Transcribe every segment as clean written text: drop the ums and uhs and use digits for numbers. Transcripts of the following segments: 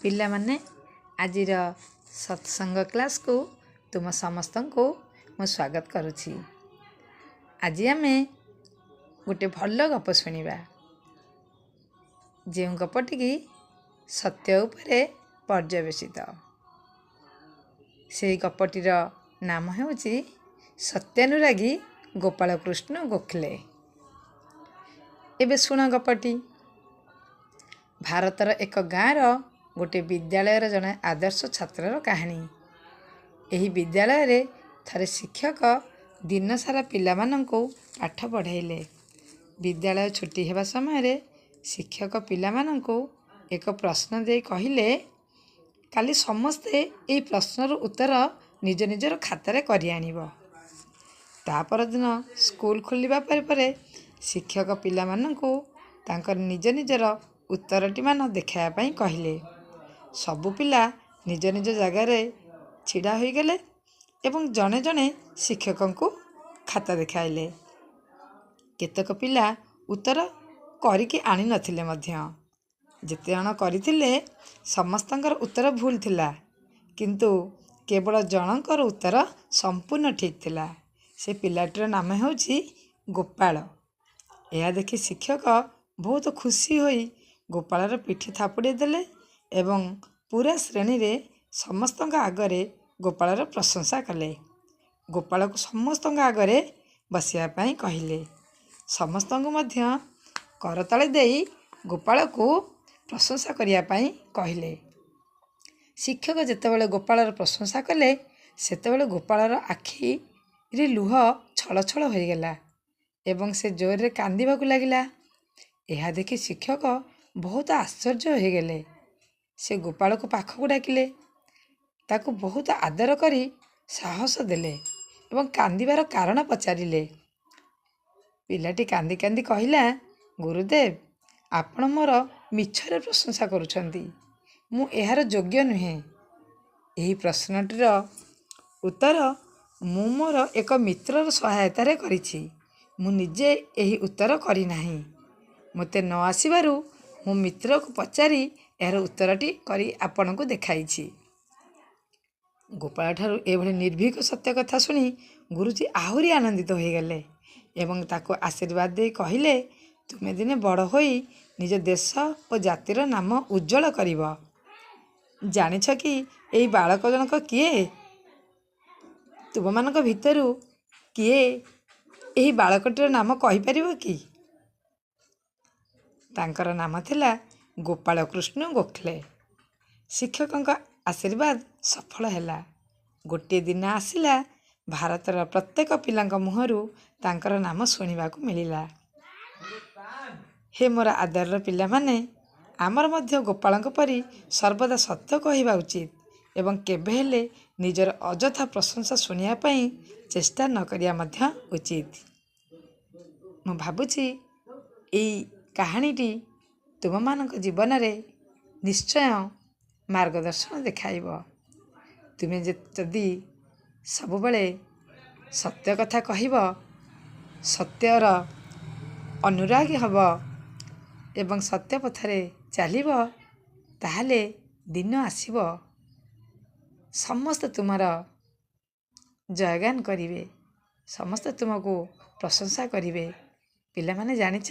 ପିଲାମାନେ, ଆଜିର ସତ୍ସଙ୍ଗ କ୍ଲାସ୍କୁ ତୁମ ସମସ୍ତଙ୍କୁ ମୁଁ ସ୍ୱାଗତ କରୁଛି। ଆଜି ଆମେ ଗୋଟେ ଭଲ ଗପ ଶୁଣିବା, ଯେଉଁ ଗପଟିକି ସତ୍ୟ ଉପରେ ପର୍ଯ୍ୟବେସିତ। ସେଇ ଗପଟିର ନାମ ହେଉଛି ସତ୍ୟାନୁରାଗୀ ଗୋପାଳକୃଷ୍ଣ ଗୋଖଲେ। ଏବେ ଶୁଣ ଗପଟି। ଭାରତର ଏକ ଗାଁର ଗୋଟେ ବିଦ୍ୟାଳୟର ଜଣେ ଆଦର୍ଶ ଛାତ୍ରର କାହାଣୀ। ଏହି ବିଦ୍ୟାଳୟରେ ଥରେ ଶିକ୍ଷକ ଦିନସାରା ପିଲାମାନଙ୍କୁ ପାଠ ପଢ଼ାଇଲେ। ବିଦ୍ୟାଳୟ ଛୁଟି ହେବା ସମୟରେ ଶିକ୍ଷକ ପିଲାମାନଙ୍କୁ ଏକ ପ୍ରଶ୍ନ ଦେଇ କହିଲେ, କାଲି ସମସ୍ତେ ଏହି ପ୍ରଶ୍ନର ଉତ୍ତର ନିଜ ନିଜର ଖାତାରେ କରି ଆଣିବ। ତା ପରଦିନ ସ୍କୁଲ ଖୋଲିବା ପରେ ପରେ ଶିକ୍ଷକ ପିଲାମାନଙ୍କୁ ତାଙ୍କର ନିଜ ନିଜର ଉତ୍ତରଟିମାନ ଦେଖାଇବା ପାଇଁ କହିଲେ। ସବୁ ପିଲା ନିଜ ନିଜ ଜାଗାରେ ଛିଡ଼ା ହୋଇଗଲେ ଏବଂ ଜଣେ ଜଣେ ଶିକ୍ଷକଙ୍କୁ ଖାତା ଦେଖାଇଲେ। କେତେକ ପିଲା ଉତ୍ତର କରିକି ଆଣିନଥିଲେ ମଧ୍ୟ। ଯେତେଜଣ କରିଥିଲେ, ସମସ୍ତଙ୍କର ଉତ୍ତର ଭୁଲ ଥିଲା, କିନ୍ତୁ କେବଳ ଜଣଙ୍କର ଉତ୍ତର ସମ୍ପୂର୍ଣ୍ଣ ଠିକ୍ ଥିଲା। ସେ ପିଲାଟିର ନାମ ହେଉଛି ଗୋପାଳ। ଏହା ଦେଖି ଶିକ୍ଷକ ବହୁତ ଖୁସି ହୋଇ ଗୋପାଳର ପିଠି ଥାପୁଡ଼େଇ ଦେଲେ ଏବଂ ପୁରା ଶ୍ରେଣୀରେ ସମସ୍ତଙ୍କ ଆଗରେ ଗୋପାଳର ପ୍ରଶଂସା କଲେ। ଗୋପାଳକୁ ସମସ୍ତଙ୍କ ଆଗରେ ବସିବା ପାଇଁ କହିଲେ। ସମସ୍ତଙ୍କୁ ମଧ୍ୟ କରତାଳି ଦେଇ ଗୋପାଳକୁ ପ୍ରଶଂସା କରିବା ପାଇଁ କହିଲେ। ଶିକ୍ଷକ ଯେତେବେଳେ ଗୋପାଳର ପ୍ରଶଂସା କଲେ, ସେତେବେଳେ ଗୋପାଳର ଆଖିରେ ଲୁହ ଛଳଛଳ ହୋଇଗଲା ଏବଂ ସେ ଜୋରରେ କାନ୍ଦିବାକୁ ଲାଗିଲା। ଏହା ଦେଖି ଶିକ୍ଷକ ବହୁତ ଆଶ୍ଚର୍ଯ୍ୟ ହୋଇଗଲେ। ସେ ଗୋପାଳକୁ ପାଖକୁ ଡାକିଲେ, ତାକୁ ବହୁତ ଆଦର କରି ସାହସ ଦେଲେ ଏବଂ କାନ୍ଦିବାର କାରଣ ପଚାରିଲେ। ପିଲାଟି କାନ୍ଦି କାନ୍ଦି କହିଲା, ଗୁରୁଦେବ, ଆପଣ ମୋର ମିଛରେ ପ୍ରଶଂସା କରୁଛନ୍ତି। ମୁଁ ଏହାର ଯୋଗ୍ୟ ନୁହେଁ। ଏହି ପ୍ରଶ୍ନଟିର ଉତ୍ତର ମୁଁ ମୋର ଏକ ମିତ୍ରର ସହାୟତାରେ କରିଛି। ମୁଁ ନିଜେ ଏହି ଉତ୍ତର କରିନାହିଁ। ମୋତେ ନ ଆସିବାରୁ ମୁଁ ମିତ୍ରକୁ ପଚାରି ଏହାର ଉତ୍ତରଟି କରି ଆପଣଙ୍କୁ ଦେଖାଇଛି। ଗୋପାଳଠାରୁ ଏଭଳି ନିର୍ଭୀକ ସତ୍ୟ କଥା ଶୁଣି ଗୁରୁଜୀ ଆହୁରି ଆନନ୍ଦିତ ହୋଇଗଲେ ଏବଂ ତାକୁ ଆଶୀର୍ବାଦ ଦେଇ କହିଲେ, ତୁମେ ଦିନେ ବଡ଼ ହୋଇ ନିଜ ଦେଶ ଓ ଜାତିର ନାମ ଉଜ୍ଜ୍ୱଳ କରିବ। ଜାଣିଛ କି ଏଇ ବାଳକ ଜଣକ କିଏ? ତୁମମାନଙ୍କ ଭିତରୁ କିଏ ଏହି ବାଳକଟିର ନାମ କହିପାରିବ କି? ତାଙ୍କର ନାମ ଥିଲା ଗୋପାଳକୃଷ୍ଣ ଗୋଖଲେ। ଶିକ୍ଷକଙ୍କ ଆଶୀର୍ବାଦ ସଫଳ ହେଲା। ଗୋଟିଏ ଦିନ ଆସିଲା, ଭାରତର ପ୍ରତ୍ୟେକ ପିଲାଙ୍କ ମୁହଁରୁ ତାଙ୍କର ନାମ ଶୁଣିବାକୁ ମିଳିଲା। ହେ ମୋର ଆଦରର ପିଲାମାନେ, ଆମର ମଧ୍ୟ ଗୋପାଳଙ୍କ ପରି ସର୍ବଦା ସତ୍ୟ କହିବା ଉଚିତ ଏବଂ କେବେ ହେଲେ ନିଜର ଅଯଥା ପ୍ରଶଂସା ଶୁଣିବା ପାଇଁ ଚେଷ୍ଟା ନ କରିବା ମଧ୍ୟ ଉଚିତ। ମୁଁ ଭାବୁଛି ଏଇ କାହାଣୀଟି ତୁମମାନଙ୍କ ଜୀବନରେ ନିଶ୍ଚୟ ମାର୍ଗଦର୍ଶନ ଦେଖାଇବ। ତୁମେ ଯଦି ସବୁବେଳେ ସତ୍ୟ କଥା କହିବ, ସତ୍ୟର ଅନୁରାଗୀ ହେବ ଏବଂ ସତ୍ୟ ପଥରେ ଚାଲିବ, ତାହେଲେ ଦିନ ଆସିବ ସମସ୍ତେ ତୁମର ଜୟଗାନ କରିବେ, ସମସ୍ତେ ତୁମକୁ ପ୍ରଶଂସା କରିବେ। ପିଲାମାନେ, ଜାଣିଛ,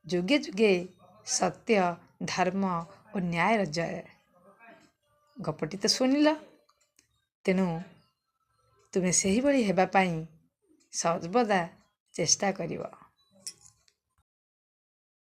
ଯୁଗେ ଯୁଗେ ସତ୍ୟ, ଧର୍ମ ଓ ନ୍ୟାୟର ଜୟ। ଗପଟି ତ ଶୁଣିଲ, ତେଣୁ ତୁମେ ସେହିଭଳି ହେବା ପାଇଁ ସର୍ବଦା ଚେଷ୍ଟା କରିବ।